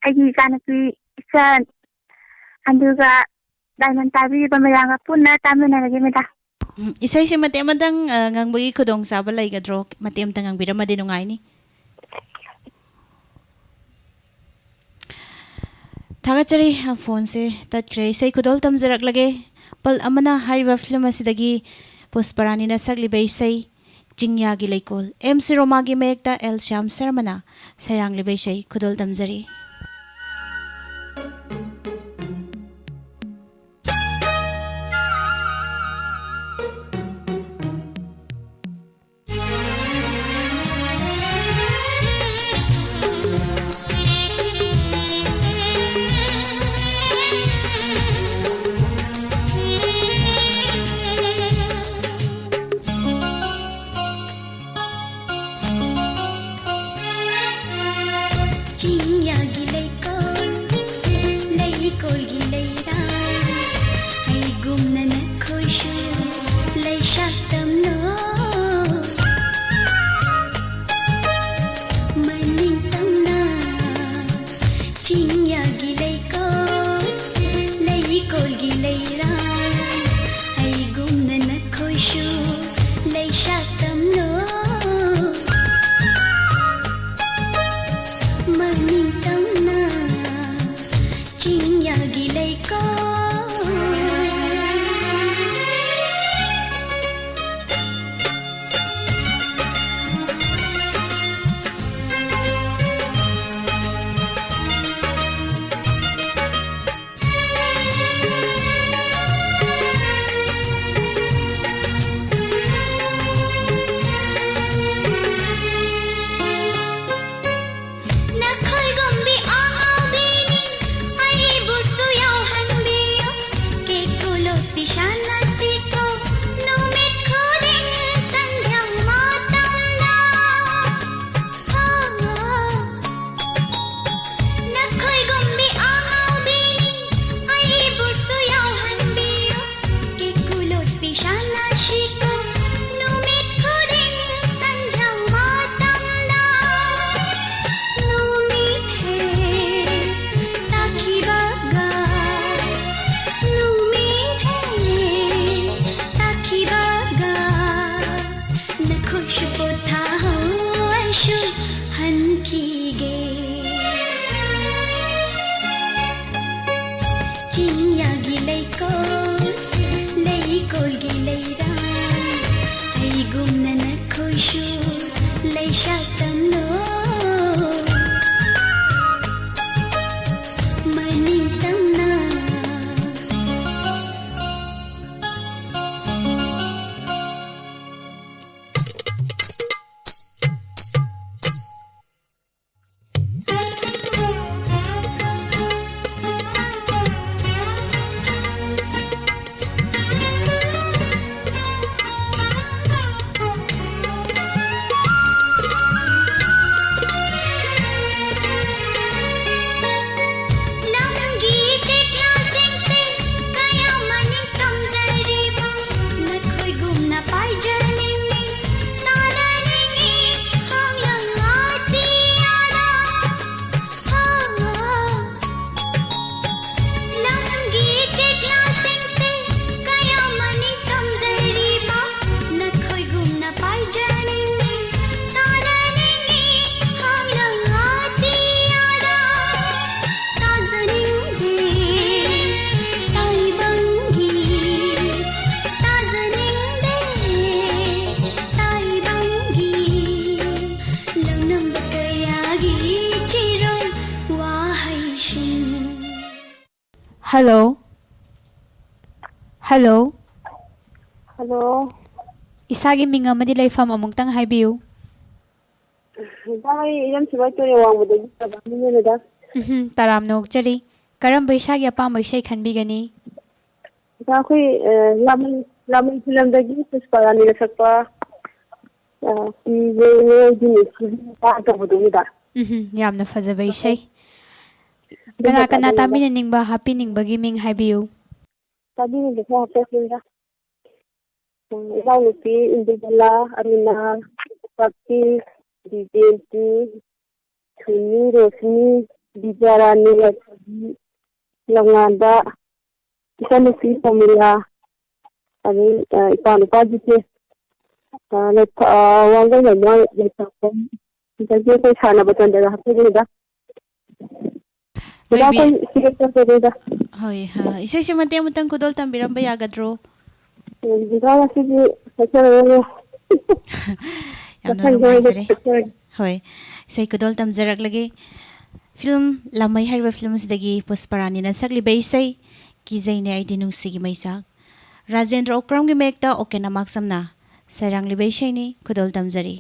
ꯑꯩꯒꯤ ꯏꯆꯥꯅꯨꯄꯤ ꯏꯆꯟ, ꯑꯗꯨꯒ ꯗꯥꯏꯃꯟ ꯄꯥꯏꯕꯤꯔꯤꯕ ꯃꯌꯥꯝꯒ ꯄꯨꯟꯅ ꯇꯥꯃꯤꯟꯅꯔꯒꯦ, ꯃꯦꯗꯥꯝ꯫ ꯎꯝ, ꯏꯁꯩꯁꯦ ꯃꯇꯦꯛ ꯑꯃꯇꯪ, ꯑ, ꯉꯪꯕꯒꯤ ꯈꯨꯗꯣꯡꯆꯥꯕ ꯂꯩꯒꯗ꯭ꯔꯣ? ꯃꯇꯦꯛ ꯑꯃꯇꯪ ꯉꯪꯕꯤꯔꯝꯃꯗꯤ ꯅꯨꯡꯉꯥꯏꯅꯤ꯫ ꯊꯥꯒꯠꯆꯔꯤ꯫ ꯑ, ꯐꯣꯟꯁꯦ ꯇꯠꯈ꯭ꯔꯦ꯫ ꯏꯁꯩ ꯈꯨꯗꯣꯜ ꯇꯝꯖꯔꯛꯂꯒꯦ꯫ ꯑꯄꯜ ꯑꯃꯅ ꯍꯥꯏꯔꯤꯕ ꯐꯤꯂꯝ ꯑꯁꯤꯗꯒꯤ ꯄꯨꯁꯄꯔꯥꯅꯤꯅ ꯁꯛꯂꯤꯕ ꯏꯁꯩ ꯆꯤꯡꯌꯥꯒꯤ ꯂꯩꯀꯣꯜ, ꯑꯦꯝ ꯁꯤ ꯔꯣꯃꯥꯒꯤ ꯃꯌꯦꯛꯇ ꯑꯦꯜ ꯁ꯭ꯌꯥꯝ ꯁꯔꯃꯅ ꯁꯩꯔꯥꯡꯂꯤꯕ ꯏꯁꯩ ꯈꯨꯗꯣꯜ ꯇꯝꯖꯔꯤ꯫ ꯆꯤꯡꯌꯥꯒꯤ ꯍꯜꯂꯣ꯫ ꯍꯜꯂꯣ꯫ ꯍꯜꯂꯣ꯫ ꯏꯁꯥꯒꯤ ꯃꯤꯡ ꯑꯃꯗꯤ ꯂꯩꯐꯝ ꯑꯃꯨꯛꯇꯪ ꯍꯥꯏꯕꯤꯌꯨ꯫ ꯃꯦꯗꯥꯝ, ꯑꯩ ꯏꯔꯝ ꯁꯤꯕꯥꯏ ꯇꯨꯔꯦꯜ ꯋꯥꯡꯃꯗꯒꯤ ꯇꯔꯥꯝꯅꯤꯅꯦ ꯃꯦꯗꯥꯝ꯫ ꯎꯝꯍꯨꯝ, ꯇꯔꯥꯝꯅ ꯑꯣꯛꯆꯔꯤ꯫ ꯀꯔꯝꯕ ꯏꯁꯥꯒꯤ ꯑꯄꯥꯝꯕ ꯏꯁꯩ ꯈꯟꯕꯤꯒꯅꯤ? ꯃꯦꯗꯥꯝ, ꯑꯩꯈꯣꯏ, ꯑ, ꯂꯥꯃꯩ, ꯂꯥꯃꯩ ꯐꯤꯂꯝꯗꯒꯤ ꯄꯨꯁꯄꯥꯔꯥꯅꯤꯅ ꯁꯛꯄ, ꯑ, ꯄꯤꯕ ꯃꯤꯑꯣꯏꯒꯤ ꯅꯨꯡꯁꯤꯕꯤ ꯅꯨꯄꯥ ꯇꯧꯕꯗꯨꯅꯤꯗ꯫ ꯎꯝꯍꯨꯝ, ꯌꯥꯝꯅ ꯐꯖꯕ ꯑꯗꯨ ꯏꯁꯩ꯫ ꯑꯗꯨ ꯀꯅꯥ ꯀꯅꯥ ꯇꯥꯅꯤꯡꯉꯤꯗ꯫ ꯇꯥꯃꯤꯟꯅꯅꯤꯡꯕ, ꯍꯥꯞꯄꯤꯅꯤꯡꯕꯒꯤ ꯃꯤꯡ ꯍꯥꯏꯕꯤꯌꯨ꯫ ꯇꯥꯕꯤꯔꯤꯕ ꯈꯔ ꯍꯥꯞꯆꯔꯛꯀꯦꯗ꯫ ꯎꯝ, ꯏꯅꯥꯎꯅꯨꯄꯤ ꯏꯟꯗꯨꯕꯂꯥ, ꯑꯔꯨꯅꯥ, ꯄꯥꯛꯄꯤ, ꯕꯤꯖꯦꯟꯇꯤ, ꯁꯨꯅꯤ, ꯔꯣꯁꯅꯤ, ꯕꯤꯖꯌꯥꯔꯥꯅꯤ, ꯂꯛꯁꯃꯤ, ꯂꯝꯉꯥꯟꯕ, ꯏꯆꯟꯅꯨꯄꯤ ꯄ꯭ꯔꯃꯤꯂꯥ, ꯑꯗꯩ, ꯑ, ꯏꯄꯥ ꯅꯨꯄꯥꯒꯤꯁꯦ, ꯑ, ꯂꯩ-, ꯑ, ꯋꯥꯡꯒꯣꯏ ꯂꯩꯃ, ꯂꯩꯄꯥꯛꯄꯝ, ꯑꯗꯒꯤ ꯑꯩꯈꯣꯏ ꯁꯥꯟꯅꯕ ꯆꯟꯗ꯭ꯔꯒ ꯍꯥꯞꯆꯒꯦꯗ꯫ ꯃꯦꯗꯥꯝ, ꯂꯣꯏꯕꯤ-, ꯑꯩꯈꯣꯏ ꯁꯤꯒꯦ ꯆꯠꯄꯅꯤꯗ꯫ ꯍꯣꯏ, ꯍꯥ, ꯏꯁꯩꯁꯦ ꯃꯇꯦꯛ ꯑꯃꯇꯪ ꯈꯨꯗꯣꯜ ꯇꯝꯕꯤꯔꯝꯕ ꯌꯥꯒꯗ꯭ꯔꯣ? ꯃꯦꯗꯥꯝ, ꯉꯁꯤꯗꯤ ꯆꯠꯆꯔꯔꯣꯏꯒꯦ꯫ ꯌꯥꯝꯅ ꯃꯊꯪꯗ ꯑꯣꯏꯅ ꯅꯨꯡꯉꯥꯏꯖꯔꯦ꯫ ꯆꯠꯆꯔꯒꯦ꯫ ꯍꯣꯏ, ꯏꯁꯩ ꯈꯨꯗꯣꯜ ꯇꯝꯖꯔꯛꯂꯒꯦ꯫ ꯐꯤꯂꯝ ꯂꯥꯃꯩ ꯍꯥꯏꯔꯤꯕ ꯐꯤꯂꯝ ꯑꯁꯤꯗꯒꯤ ꯄꯨꯁꯄꯔꯥꯅꯤꯅ ꯁꯛꯂꯤꯕ ꯏꯁꯩ ꯀꯤꯖꯩꯅꯦ ꯑꯩꯗꯤ ꯅꯨꯡꯁꯤꯒꯤ ꯃꯩꯆꯥꯛ꯫ ꯔꯥꯖꯦꯟꯗ꯭ꯔ ꯑꯣꯀ꯭ꯔꯝꯒꯤ ꯃꯌꯦꯛꯇ ꯑꯣꯀꯦꯟ ꯑꯃꯥꯛꯁꯝꯅ ꯁꯩꯔꯥꯡꯂꯤꯕ ꯏꯁꯩꯅꯤ, ꯈꯨꯗꯣꯜ ꯇꯝꯖꯔꯤ꯫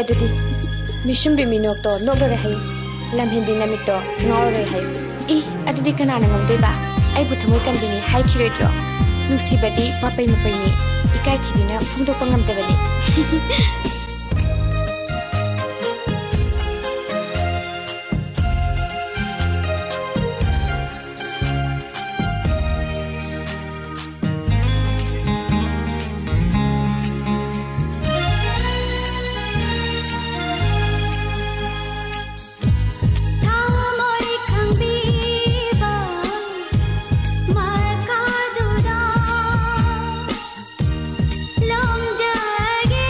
ꯑꯗꯨꯗꯤ ꯃꯤꯁꯨꯝꯕꯤ ꯃꯤꯅꯣꯛꯇꯣ ꯅꯣꯛꯂꯔꯣꯏ ꯍꯥꯏꯌꯨ, ꯂꯝꯍꯦꯟꯕꯤ ꯅꯃꯤꯠꯇꯣ ꯉꯥꯎꯔꯔꯣꯏ ꯍꯥꯏꯌꯨ꯫ ꯏ, ꯑꯗꯨꯗꯤ ꯀꯅꯥꯅ ꯉꯝꯗꯣꯏꯕ? ꯑꯩꯕꯨ ꯊꯃꯣꯏ ꯀꯟꯕꯤꯅꯤ ꯍꯥꯏꯈꯤꯔꯣꯏꯗ꯭ꯔꯣ? ꯅꯨꯡꯁꯤꯕꯗꯤ ꯃꯄꯩ ꯃꯄꯩꯅꯤ, ꯏꯀꯥꯏ ꯊꯤꯕꯤꯅ ꯐꯣꯡꯗꯣꯛꯄ ꯉꯝꯗꯕꯅꯤ꯫ ꯊꯃꯣꯏ ꯈꯪꯕꯤꯕ ꯃꯥꯏꯀꯥꯗꯨꯗ ꯂꯣꯝꯖꯒꯦꯅꯦ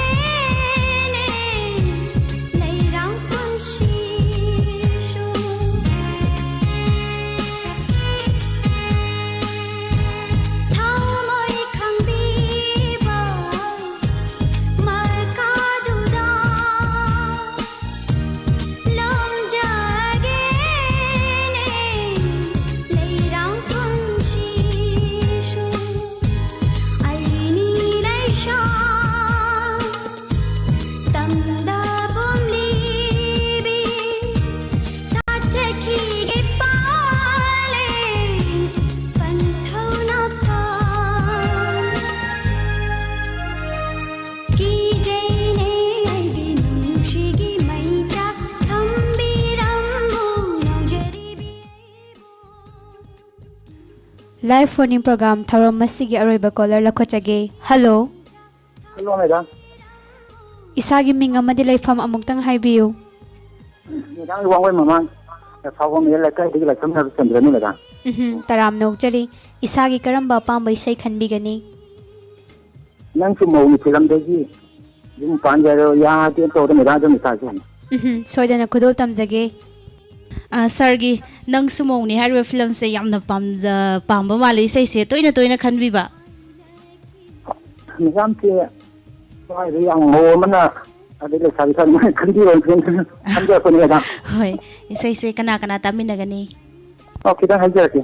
ꯂꯩꯔꯥꯡ ꯄꯨꯟꯁꯤꯁꯨ꯫ ꯊꯃꯣꯏ ꯈꯪꯕꯤꯕ ꯃꯥꯏꯀꯥꯗꯨꯗ ꯂꯣꯝꯖꯒꯦꯅꯦ ꯂꯩꯔꯥꯡ ꯄꯨꯟꯁꯤꯁꯨ꯫ ꯑꯩꯅꯤ ꯂꯩꯁꯥ ꯇꯝꯗ ꯄꯣꯝꯂꯤꯕꯤ ꯁꯥꯠꯆꯈꯤꯒꯦ ꯄꯥꯜꯂꯦ ꯄꯟꯊꯧꯅ ꯄꯥꯝ꯫ ꯀꯤꯖꯩꯅꯦ ꯑꯩꯒꯤ ꯅꯨꯡꯁꯤꯒꯤ ꯃꯩꯆꯥꯛ ꯊꯝꯕꯤꯔꯝꯃꯨ ꯉꯥꯎꯖꯔꯤꯕꯤ ꯑꯩꯕꯨ꯫ Live phone-in program ꯊꯧꯔꯝ ꯑꯁꯤꯒꯤ ꯑꯔꯣꯏꯕ caller ꯂꯧꯈꯠꯆꯒꯦ꯫ Hello꯫ Hello, madam꯫ ꯏꯁꯥꯒꯤ ꯃꯤꯡ ꯑꯃꯗꯤ ꯂꯩꯐꯝ ꯑꯃꯨꯛꯇꯪ ꯍꯥꯏꯕꯤꯌꯨ꯫ Madam, ꯋꯥꯡꯒꯣꯏ ꯃꯃꯥꯡ ꯐꯥꯎꯕꯝ ꯂꯩꯀꯥꯏꯗꯒꯤ ꯂꯥꯏꯁ꯭ꯔꯝ ꯍꯥꯏꯕ ꯆꯟꯗ꯭ꯔꯅꯨ, madam꯫ ꯎꯝꯍꯨꯝ, ꯇꯔꯥꯝꯅ ꯑꯣꯛꯆꯔꯤ꯫ ꯏꯁꯥꯒꯤ ꯀꯔꯝꯕ ꯑꯄꯥꯝꯕ ꯏꯁꯩ ꯈꯟꯕꯤꯒꯅꯤ? ꯅꯪꯁꯨ ꯃꯧꯅꯤ ꯐꯤꯂꯝꯗꯒꯤ ꯌꯨꯝ ꯄꯥꯟꯒꯦ ꯍꯥꯏꯔꯣ, ꯌꯥꯗꯦ ꯇꯧꯗ, madam, ꯑꯗꯨꯝ ꯏꯁꯥꯁꯦ꯫ ꯎꯝꯍꯨꯝ, ꯁꯣꯏꯗꯅ ꯈꯨꯗꯣꯜ ꯇꯝꯖꯒꯦ꯫ ꯑ, sir-ꯒꯤ ꯅꯪꯁꯨ ꯃꯧꯅꯤ ꯍꯥꯏꯔꯤꯕ ꯐꯤꯂꯝꯁꯦ ꯌꯥꯝꯅ ꯄꯥꯝꯖ-, ꯄꯥꯝꯕ ꯃꯥꯜꯂꯦ, ꯏꯁꯩꯁꯦ ꯇꯣꯏꯅ ꯇꯣꯏꯅ ꯈꯟꯕꯤꯕ꯫ Madam-ꯁꯦ ꯁ꯭ꯋꯥꯏꯗ ꯌꯥꯝ ꯃꯧ ꯑꯃꯅ ꯑꯗꯩ ꯂꯩꯁꯥꯕꯤ ꯈꯔ ꯑꯗꯨꯃꯥꯏꯅ ꯈꯟꯕꯤꯔꯣꯅ ꯈꯟꯖꯔꯛꯄꯅꯤ, madam꯫ ꯍꯣꯏ, ꯏꯁꯩꯁꯦ ꯀꯅꯥ ꯀꯅꯥ ꯇꯥꯃꯤꯟꯅꯒꯅꯤ? ꯑꯣ, ꯈꯤꯇꯪ ꯍꯥꯏꯖꯔꯛꯀꯦ꯫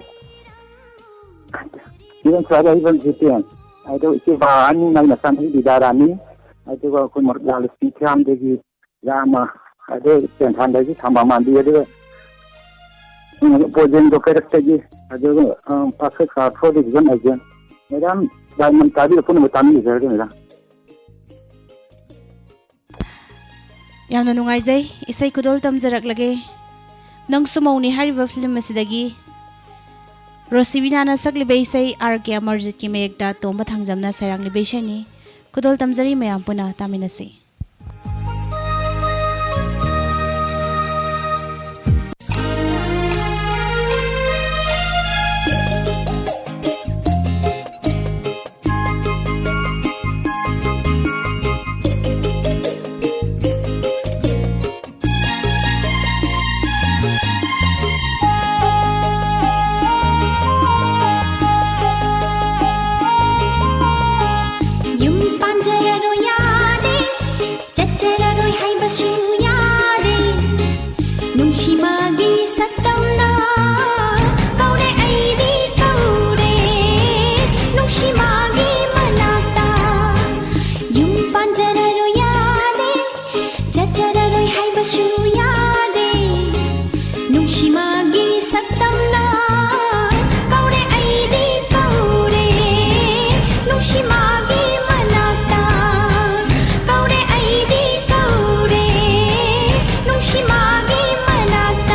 ꯏꯔꯦꯟ ꯁ꯭ꯋꯥꯏꯗ ꯑꯍꯩꯕꯝ ꯖꯤꯇꯦꯟ, ꯑꯗꯣ ꯏꯆꯦ ꯕꯥ ꯑꯅꯤ, ꯃꯥꯏ ꯃꯆꯥꯅꯨꯄꯤ ꯕꯤꯗ꯭ꯌꯥꯔꯥꯅꯤ, ꯑꯗꯨꯒ ꯑꯩꯈꯣꯏ ꯃꯔꯨꯞ ꯂꯥꯂꯨꯁꯤ ꯊꯤꯌꯥꯝꯗꯒꯤ ꯌꯥꯝꯃ, ꯑꯗꯨ ꯇꯦꯟꯊꯥꯟꯗꯒꯤ ꯊꯝꯕꯥꯜ ꯃꯥꯟꯕꯤ, ꯑꯗꯨꯒ ꯎꯝ, ꯕꯣꯖꯦꯟꯗꯣ ꯀꯩꯔꯛꯇꯒꯤ, ꯑꯗꯨꯒ, ꯑ, ꯄꯥꯈꯛ ꯈꯥ ꯊꯣꯛꯂꯤꯕ ꯑꯩꯁꯦ꯫ ꯃꯦꯗꯥꯝ, ꯗꯥꯏꯃꯟ ꯇꯥꯕꯤꯔ ꯄꯨꯝꯅꯃꯛ ꯇꯥꯕꯤꯖꯔꯒꯦ, ꯃꯦꯗꯥꯝ꯫ ꯌꯥꯝꯅ ꯅꯨꯡꯉꯥꯏꯖꯩ꯫ ꯏꯁꯩ ꯈꯨꯗꯣꯜ ꯇꯝꯖꯔꯛꯂꯒꯦ꯫ ꯅꯪꯁꯨ ꯃꯧꯅꯤ ꯍꯥꯏꯔꯤꯕ ꯐꯤꯂꯝ ꯑꯁꯤꯗꯒꯤ ꯔꯣꯁꯤꯕꯤꯅꯥꯅ ꯁꯛꯂꯤꯕ ꯏꯁꯩ ꯑꯥꯔ ꯀꯦ ꯑꯃꯔꯖꯤꯠꯀꯤ ꯃꯌꯦꯛꯇ ꯇꯣꯝꯕ ꯊꯥꯡꯖꯝꯅ ꯁꯩꯔꯥꯡꯂꯤꯕ ꯏꯁꯩꯅꯤ꯫ ꯈꯨꯗꯣꯜ ꯇꯝꯖꯔꯤ, ꯃꯌꯥꯝ ꯄꯨꯟꯅ ꯇꯥꯃꯤꯟꯅꯁꯤ꯫ ꯌꯨꯝ ꯄꯥꯟꯖꯔꯔꯣꯏ ꯌꯥꯗꯦ, ꯆꯠꯆꯔꯔꯣꯏ ꯍꯥꯏꯕꯁꯨ ꯌꯥꯗꯦ꯫ ꯅꯨꯡꯁꯤ ꯃꯥꯒꯤ ꯁꯛꯇꯝꯅ ꯀꯧꯔꯦ, ꯑꯩꯗꯤ ꯀꯧꯔꯦ꯫ ꯅꯨꯡꯁꯤ ꯃꯥꯒꯤ ꯃꯅꯥꯛꯇ ꯌꯨꯝ ꯄꯥꯟꯖꯔꯔꯣꯏ ꯌꯥꯗꯦ, ꯆꯠꯆꯔꯔꯣꯏ ꯍꯥꯏꯕꯁꯨ ꯌꯥꯗꯦ꯫ ꯅꯨꯡꯁꯤ ꯃꯥꯒꯤ ꯁꯛꯇꯝꯅ ꯀꯧꯔꯦ, ꯑꯩꯗꯤ ꯀꯧꯔꯦ꯫ ꯅꯨꯡꯁꯤ ꯃꯥꯒꯤ ꯃꯅꯥꯛꯇ ꯀꯧꯔꯦ, ꯑꯩꯗꯤ ꯀꯧꯔꯦ꯫ ꯅꯨꯡꯁꯤ ꯃꯥꯒꯤ ꯃꯅꯥꯛꯇ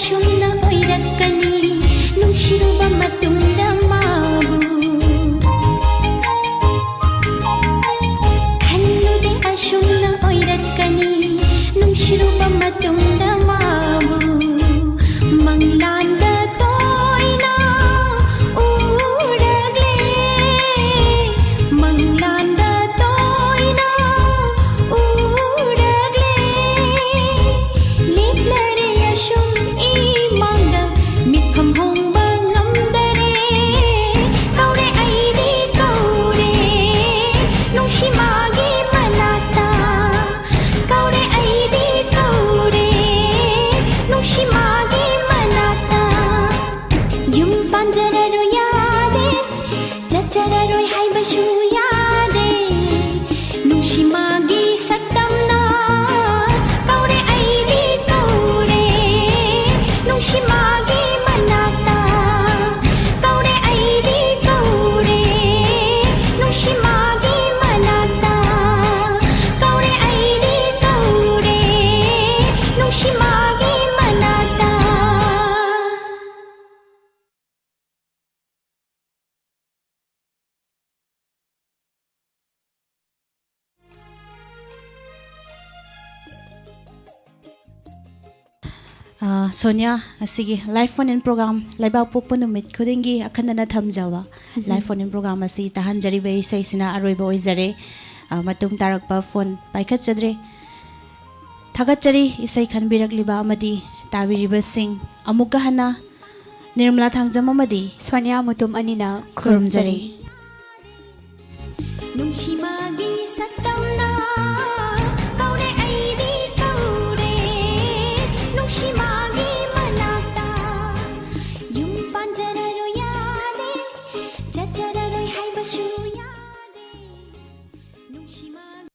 ꯑꯁꯨꯝꯅ ꯑꯣꯏꯔꯛꯀꯅꯤ ꯅꯨꯡꯁꯤꯔꯨꯕ ꯃꯇꯨꯡꯗ ꯃꯥꯕꯨ꯫ ꯈꯜꯂꯨꯗꯦ ꯑꯁꯨꯝꯅ ꯑꯣꯏꯔꯛꯀꯅꯤ ꯅꯨꯡꯁꯤꯔꯨꯕ ꯃꯇꯨꯡꯗ ꯃꯥꯕꯨ꯫ ꯃꯪꯂꯥꯟꯗ ꯇꯣꯏꯅ ꯎꯔꯛꯂꯦ, ꯃꯪꯂꯥꯟꯗ ꯇꯣꯏꯅ ꯎꯔꯛꯂꯦ꯫ ꯂꯦꯞꯂꯔꯦ ꯑꯁꯨꯝ ꯏꯃꯥꯡꯗ ꯃꯤꯠꯐꯝ ꯍꯣꯡꯕ ꯉꯝꯗꯔꯦ꯫ ꯀꯧꯔꯦ ꯑꯩꯗꯤ ꯀꯧꯔꯦ ꯅꯨꯡꯁꯤ ꯃꯥꯒꯤ ꯃꯅꯥꯛꯇ꯫ ꯀꯧꯔꯦ ꯑꯩꯗꯤ ꯀꯧꯔꯦ ꯅꯨꯡꯁꯤ ꯃꯥꯒꯤ ꯃꯅꯥꯛꯇ꯫ ꯌꯨꯝ ꯄꯥꯟꯖꯔꯔꯣꯏ ꯌꯥꯗꯦ, ꯆꯠꯆꯔꯔꯣꯏ ꯍꯥꯏꯕꯁꯨ ꯌꯥꯗꯦ꯫ ꯅꯨꯡꯁꯤ ꯃꯥꯒꯤ ꯁꯛꯇꯝꯅ ꯀꯧꯔꯦ ꯑꯩꯗꯤ ꯀꯧꯔꯦ ꯅꯨꯡꯁꯤ ꯃꯥꯒꯤ ꯃꯅꯥꯛꯇ꯫ ꯀꯧꯔꯦ ꯑꯩꯗꯤ ꯀꯧꯔꯦ ꯅꯨꯡꯁꯤ ꯃꯥꯒꯤ ꯃꯅꯥꯛꯇ꯫ ꯀꯧꯔꯦ ꯑꯩꯗꯤ ꯀꯧꯔꯦ ꯅꯨꯡꯁꯤ ꯃꯥꯒꯤ ꯃꯅꯥꯛꯇ꯫ ꯑ, ꯁꯣꯅꯤꯌꯥ, ꯉꯁꯤꯒꯤ live phone in program, ꯂꯩꯕꯥꯛ ꯄꯣꯛꯄ ꯅꯨꯃꯤꯠ ꯈꯨꯗꯤꯡꯒꯤ ꯑꯈꯟꯅꯅ ꯊꯝꯖꯕ live phone in program ꯑꯁꯤ ꯇꯥꯍꯟꯖꯔꯤꯕ ꯏꯁꯩꯁꯤꯅ ꯑꯔꯣꯏꯕ ꯑꯣꯏꯖꯔꯦ꯫ ꯑ, ꯃꯇꯨꯡ ꯇꯥꯔꯛꯄ phone ꯄꯥꯏꯈꯠꯆꯗ꯭ꯔꯦ꯫ ꯊꯥꯒꯠꯆꯔꯤ ꯏꯁꯩ ꯈꯟꯕꯤꯔꯛꯂꯤꯕ ꯑꯃꯗꯤ ꯇꯥꯕꯤꯔꯤꯕꯁꯤꯡ ꯑꯃꯨꯛꯀ ꯍꯟꯅ ꯅꯤꯔꯃꯂꯥ ꯊꯥꯡꯖꯝ ꯑꯃꯗꯤ ꯁꯣꯅꯤꯌꯥ ꯃꯨꯇꯨꯝ ꯑꯅꯤꯅ ꯈꯨꯔꯨꯝꯖꯔꯤ꯫ ꯈꯨꯔꯨꯝꯖꯔꯤ꯫ ꯅꯨꯡꯁꯤ ꯃꯥꯒꯤ ꯁꯛꯇꯝꯅ ꯀꯧꯔꯦ ꯑꯩꯗꯤ ꯀꯧꯔꯦ ꯅꯨꯡꯁꯤ ꯃꯥꯒꯤ ꯃꯅꯥꯛꯇ꯫ ꯌꯨꯝ ꯄꯥꯟꯖꯔꯔꯣꯏ ꯌꯥꯗꯦ, ꯆꯠꯆꯔꯔꯣꯏ ꯍꯥꯏꯕꯁꯨ ꯌꯥꯗꯦ꯫ ꯅꯨꯡꯁꯤ ꯃꯥꯒꯤ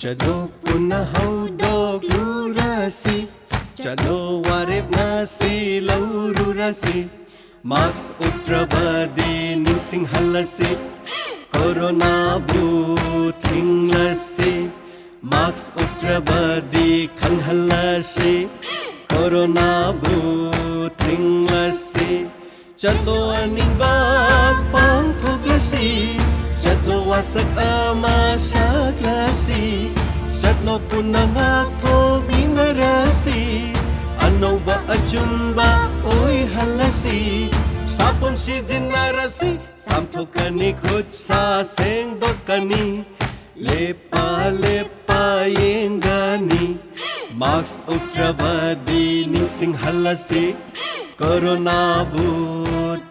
ꯆꯠꯂꯣ ꯄꯨꯟꯅ ꯍꯧꯗꯣꯛꯂꯨꯔꯁꯤ, ꯆꯠꯂꯣ ꯋꯥꯔꯦꯞꯅ ꯁꯤ ꯂꯧꯔꯨꯔꯁꯤ꯫ Mask ꯎꯞꯇ꯭ꯔꯕꯗꯤ ꯅꯤꯡꯁꯤꯡꯍꯜꯂꯁꯤ, ꯀꯣꯔꯣꯅꯥꯕꯨ ꯊꯤꯡꯂꯁꯤ꯫ Mask ꯎꯠꯇ꯭ꯔꯕꯗꯤ ꯈꯪꯍꯜꯂꯁꯤ, ꯀꯣꯔꯣꯅꯥꯕꯨ ꯊꯤꯡꯂꯁꯤ꯫ ꯆꯠꯂꯣ ꯑꯅꯤꯡꯕ ꯄꯥꯡꯊꯣꯛꯂꯁꯤ, ꯆꯠꯂꯣ ꯋꯥꯁꯛ ꯑꯃ ꯁꯛꯂꯁꯤ, ꯆꯠꯂꯣ ꯄꯨꯟꯅ ꯉꯥꯛꯊꯣꯛꯃꯤꯟꯅꯔꯁꯤ, ꯑꯅꯧꯕ ꯑꯆꯨꯝꯕ ꯑꯣꯏꯍꯜꯂꯁꯤ꯫ ꯁꯥꯄꯣꯟ ꯁꯤꯖꯤꯟꯅꯔꯁꯤ, ꯆꯥꯝꯊꯣꯛꯀꯅꯤ, ꯈꯨꯠ ꯁꯥ ꯁꯦꯡꯗꯣꯛꯀꯅꯤ, ꯂꯦꯞꯄ ꯂꯦꯞꯄ ꯌꯦꯡꯒꯅꯤ꯫ ꯃꯥꯛꯁ ꯎꯞꯇ꯭ꯔꯕꯗꯤ ꯅꯤꯡꯁꯤꯡꯍꯜꯂꯁꯤ, ꯀꯣꯔꯣꯅꯥꯕꯨ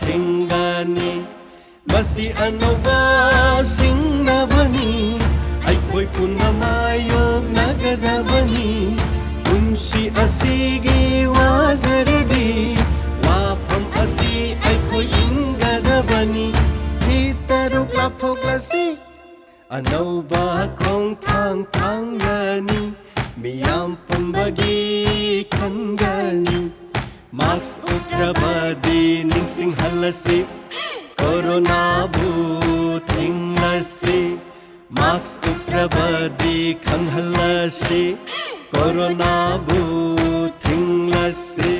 ꯊꯤꯡꯒꯅꯤ꯫ ꯃꯁꯤ ꯑꯅꯧꯕ ꯁꯤꯡꯅꯕꯅꯤ, ꯑꯩꯈꯣꯏ ꯄꯨꯟꯅ ꯃꯥꯌꯣꯛꯅꯒꯗꯕꯅꯤ꯫ ꯄꯨꯟꯁꯤ ꯑꯁꯤꯒꯤ ꯋꯥꯖꯔꯗꯤ ꯋꯥꯐꯝ ꯑꯁꯤ ꯑꯩꯈꯣꯏ ꯏꯟꯒꯗꯕꯅꯤ꯫ ꯐꯤꯠ ꯇꯔꯨꯛ ꯂꯥꯞꯊꯣꯛꯂꯁꯤ, ꯑꯅꯧꯕ ꯈꯣꯡꯊꯥꯡ ꯊꯥꯡꯒꯅꯤ, ꯃꯤꯌꯥꯝ ꯄꯨꯝꯕꯒꯤ ꯈꯟꯒꯅꯤ꯫ ꯃꯥꯛꯁ ꯎꯞꯇ꯭ꯔꯕꯗꯤ ꯅꯤꯡꯁꯤꯡꯍꯜꯂꯁꯤ, ꯀꯣꯔꯣꯅꯥꯕꯨ ꯊꯤꯡꯂꯁꯤ꯫ ꯃꯥꯛꯁ ꯎꯞꯇ꯭ꯔꯕꯗꯤ ꯈꯪꯍꯜꯂꯁꯤ, ꯀꯣꯔꯣꯅꯥꯕꯨ ꯊꯤꯡꯂꯁꯤ꯫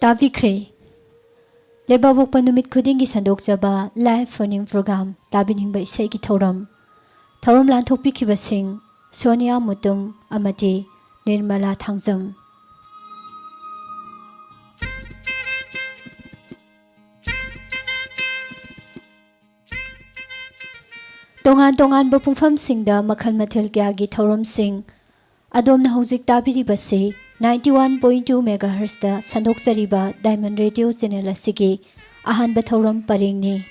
ꯇꯥꯕꯤꯈ꯭ꯔꯦ꯫ ꯂꯩꯕꯥꯛꯄꯣꯛꯄ ꯅꯨꯃꯤꯠ ꯈꯨꯗꯤꯡꯒꯤ ꯁꯟꯗꯣꯛꯆꯕ live phone-in program, ꯇꯥꯕꯤꯅꯤꯡꯕ ꯏꯁꯩꯒꯤ ꯊꯧꯔꯝ꯫ ꯊꯧꯔꯝ ꯂꯥꯟꯊꯣꯛꯄꯤꯈꯤꯕꯁꯤꯡ ꯁꯣꯅꯤꯌꯥ ꯃꯨꯇꯨꯝ ꯑꯃꯗꯤ ꯅꯤꯔꯃꯂꯥ ꯊꯥꯡꯖꯝ꯫ ꯇꯣꯉꯥꯟ ꯇꯣꯉꯥꯟꯕ ꯄꯨꯡꯐꯝꯁꯤꯡꯗ ꯃꯈꯜ ꯃꯊꯦꯜ ꯀꯌꯥꯒꯤ ꯊꯧꯔꯝꯁꯤꯡ꯫ ꯑꯗꯣꯝꯅ ꯍꯧꯖꯤꯛ ꯇꯥꯕꯤꯔꯤꯕꯁꯤ ninety one point two megahertz-ꯇ ꯁꯟꯗꯣꯛꯆꯔꯤꯕ Diamond Radio channel ꯑꯁꯤꯒꯤ ꯑꯍꯥꯟꯕ ꯊꯧꯔꯝ ꯄꯔꯦꯡꯅꯤ꯫